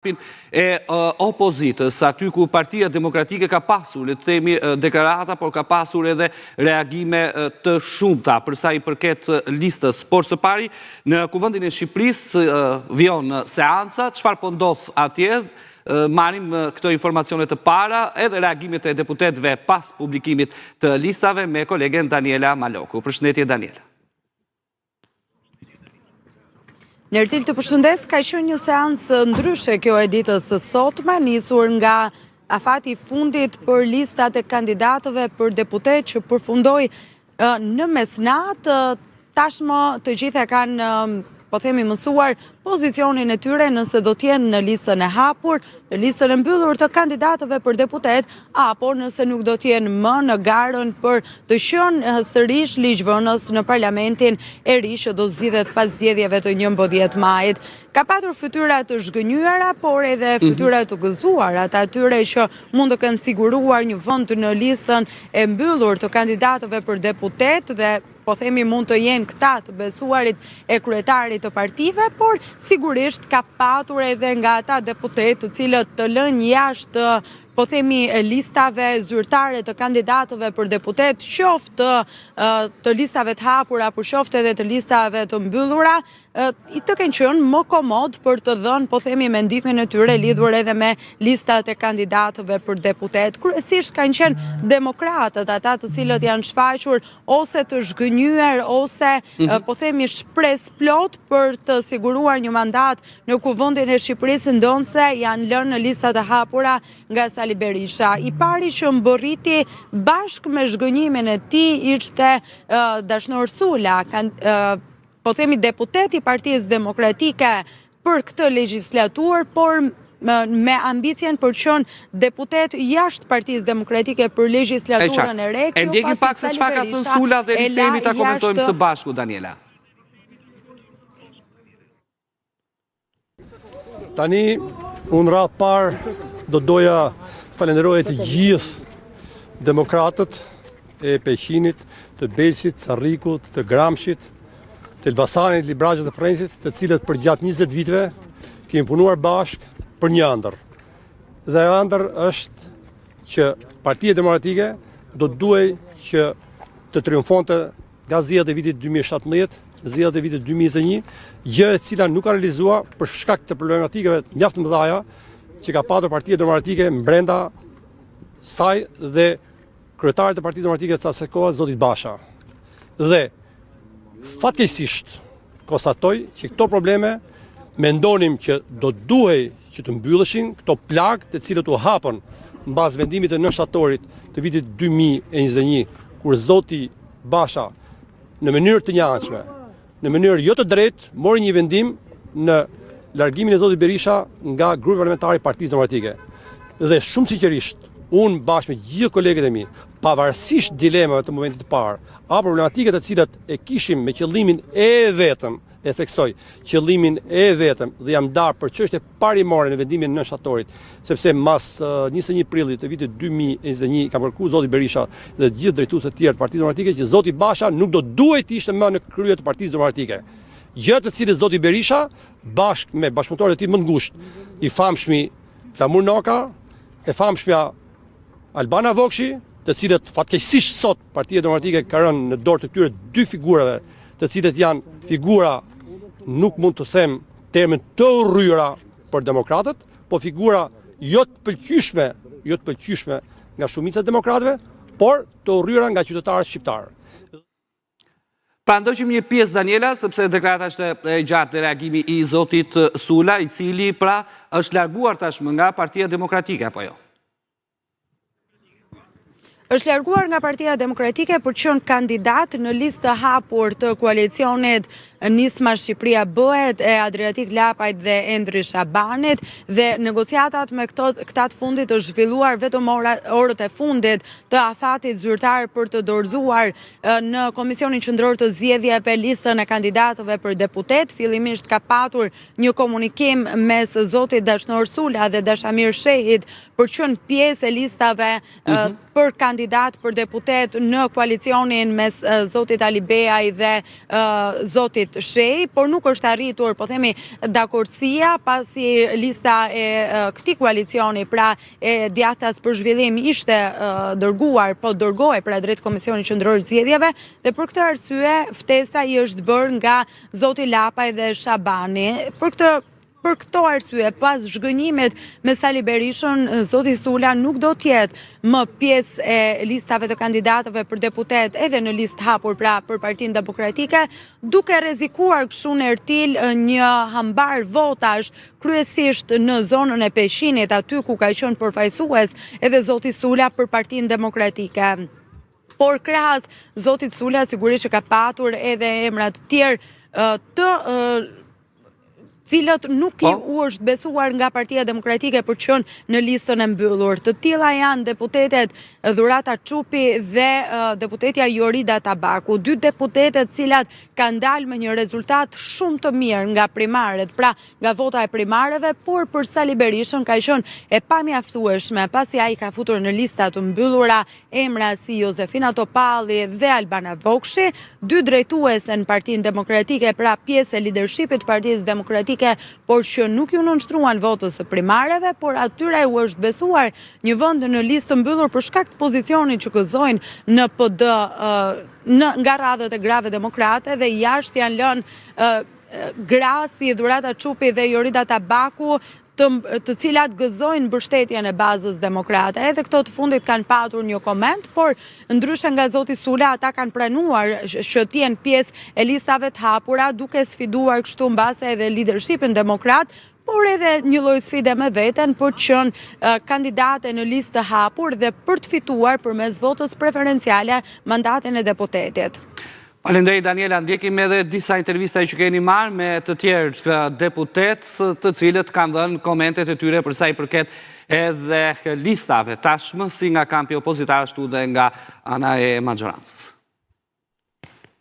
E opozitës, aty ku Partia Demokratike ka pasur, le të themi, deklarata, por ka pasur edhe reagime të shumta për sa i përket listës. Por së pari, në Kuvendin e Shqipërisë vijon seanca, çfarë po ndodh atje? Marrim këto informacione të para, edhe reagimet e deputetëve pas publikimit të listave me kolegen Daniela Maloku. Përshëndetje Daniela. Nertil të përshëndes, ka qenë një seancë ndryshe kjo e ditës së sotme, nisur nga afati i fundit për listat e kandidatëve për deputetë që përfundoi në mesnatë, tashmë të gjithë e kanë po themi mësuar pozicionin e tyre nëse do të jenë në listën e hapur, në listën e mbyllur të kandidatëve për deputetë, apo nëse nuk do të jenë më në garën për të qenë sërish ligjvënës në parlamentin e ri që do të zgjidhet pas zgjedhjeve të 11 majit. Ka patur fytyra të zhgënjyera, por edhe mhm. fytyra të gëzuara të atyre që mund të kenë siguruar një vend në listën e mbyllur të kandidatëve për deputetë dhe po themi mund të jenë këta të besuarit e kryetarit të partive, por sigurisht ka patur edhe nga ata deputetë të cilët të lënë jashtë po themi listave zyrtare të kandidatëve për deputetë, qoftë të listave të hapura, por qoftë edhe të listave të mbyllura, i të kenë qenë më komod për të dhënë, po themi, mendimin e tyre lidhur edhe me listat e kandidatëve për deputetë. Kryesisht kanë qenë demokratët, ata të cilët janë shfaqur ose të zhgënjyer, ose, mhm. po themi, shpresëplotë për të siguruar një mandat në Kuvendin e Shqipërisë, ndonëse janë lënë në listat e hapura nga Sali Berisha. I pari që mbërriti bashkë me zhgënjimin e tij ishte Dashnor Sula, po themi deputet i Partisë Demokratike për këtë legjislaturë, por me ambicien për të qenë deputet jashtë Partisë Demokratike për legjislaturën e re. E ndjekim pak se çfarë ka thënë Sula dhe rikthehemi ta komentojmë së bashku, Daniela. Tani, unë radhë parë do doja të falenderoj të gjithë demokratët e Peqinit, të Belshit, Cërrikut, të Gramshit, të Elbasanit, Librazhdit të Përrenjasit, të cilët përgjatë 20 viteve kemi punuar bashkë për një ëndërr. Dhe ajo ëndërr është që Partia Demokratike do të duhej që të triumfonte nga zgjedhjet e vitit 2017, zgjedhjet e vitit 2021, gjë e cila nuk u realizua për shkak të problematikave mjaft të mëdha që ka patur Partia Demokratike brenda saj dhe kryetarit të Partisë Demokratike të asaj kohe, zotit Basha. Dhe fatkeqësisht konstatoj që këto probleme mendonim që do të duhej që të mbylleshin këto plagë të cilët u hapën mbas vendimit të 9 shtatorit të vitit 2021, kur zoti Basha në mënyrë të njëanshme, në mënyrë jo të drejtë, mori një vendim në largimin e zotit Berisha nga grupi parlamentar i Partisë Demokratike. Dhe shumë sinqerisht, unë bashkë me gjithë kolegët e mi, pavarësisht dilemave të momentit të parë, apo problematikave të cilat e kishim me qëllimin e vetëm, e theksoj, qëllimin e vetëm dhe jam ndarë për çështje parimore në vendimin e 9 shtatorit, sepse mas 21 prillit të vitit 2021 kam kërkuar zoti Berisha dhe të gjithë drejtuesit e tjerë të Partisë Demokratike që zoti Basha nuk do duhej të ishte më në krye të Partisë Demokratike. Gjë të cilën zoti Berisha bashkë me bashkëpunëtorët e tij më të ngushtë, i famshmi Flamur Noka, e famshmja Albana Vokshi, të cilët fatkeqësisht sot Partia Demokratike ka rënë në dorë të këtyre dy figurave, të cilët janë figura nuk mund të them termin të urryera për demokratët, po figura jo të pëlqyeshme, jo të pëlqyeshme nga shumica e demokratëve, por të urryera nga qytetarët shqiptarë. Pra ndoqëm një pjesë Daniela, sepse deklarata është e gjatë dhe reagimi i zotit Sula, i cili pra është larguar tashmë nga Partia Demokratike, apo jo? Është larguar nga Partia Demokratike për të qenë kandidat në listë të hapur të koalicionit Nisma Shqipëria Bëhet e Adriatik Lapajt dhe Endri Shabanit dhe negociatat me këto, këta të fundit është zhvilluar vetëm ora, orët e fundit të afatit zyrtar për të dorëzuar në Komisionin Qendror të Zgjedhjeve listën e kandidatëve për deputetë. Fillimisht ka patur një komunikim mes zotit Dashnor Sula dhe Dashamir Shehit për të qenë pjesë e listave mhm. për kandidatët. kandidatë për deputetë në koalicionin mes zotit Alibeaj dhe zotit Shehi, por nuk është arritur, po themi, dakordësia, pasi lista e këtij koalicioni, pra e djathtas për zhvillim ishte dërguar, po dërgohej pra drejt Komisionit Qendror të Zgjedhjeve dhe për këtë arsye ftesa i është bërë nga zoti Lapaj dhe Shabani. Për këtë Për këto arsye, pas zhgënjimit me Sali Berishën, zoti Sula nuk do të jetë më pjesë e listave të kandidatëve për deputetë edhe në listë hapur pra për Partinë Demokratike, duke rrezikuar kështu Nertil një hambar votash kryesisht në zonën e Peqinit, aty ku ka qenë përfaqësues edhe zoti Sula për Partinë Demokratike. Por krahas zotit Sula sigurisht që ka patur edhe emra të tjerë të cilët nuk po. u është besuar nga Partia Demokratike për të qenë në listën e mbyllur. Të tilla janë deputetet Dhurata Çupi dhe deputetja Jorida Tabaku, dy deputete të cilat kanë dalë me një rezultat shumë të mirë nga primaret, pra nga vota e primareve, por për Sali Berishën ka qenë e pamjaftueshme, pasi ai ka futur në lista të mbyllura Emra si Jozefina Topalli dhe Albana Vokshi, dy drejtuese në Partinë Demokratike, pra pjesë e lidershipit të Partisë Demokratike, por që nuk iu nënshtruan votës së primareve, por atyre u është besuar një vend në listë të mbyllur për shkak të pozicionit që gëzojnë në PD në nga radhët e grave demokrate dhe jashtë janë lënë gra si Dhurata Çupi dhe Jorida Tabaku të, të cilat gëzojnë mbështetjen e bazës demokrate. Edhe këto të fundit kanë patur një koment, por ndryshe nga zoti Sula, ata kanë pranuar që të jenë pjesë e listave të hapura, duke sfiduar kështu mbase edhe lidershipin demokrat, por edhe një lloj sfide me veten për të qenë kandidate në listë të hapur dhe për të fituar përmes votës preferenciale mandatin e deputetit. Faleminderit Daniela, ndjekim edhe disa intervista që keni marrë me të tjerë deputetë, të cilët kanë dhënë komentet e tyre për sa i përket edhe listave tashmë si nga kampi opozitar ashtu dhe nga ana e maxhorancës.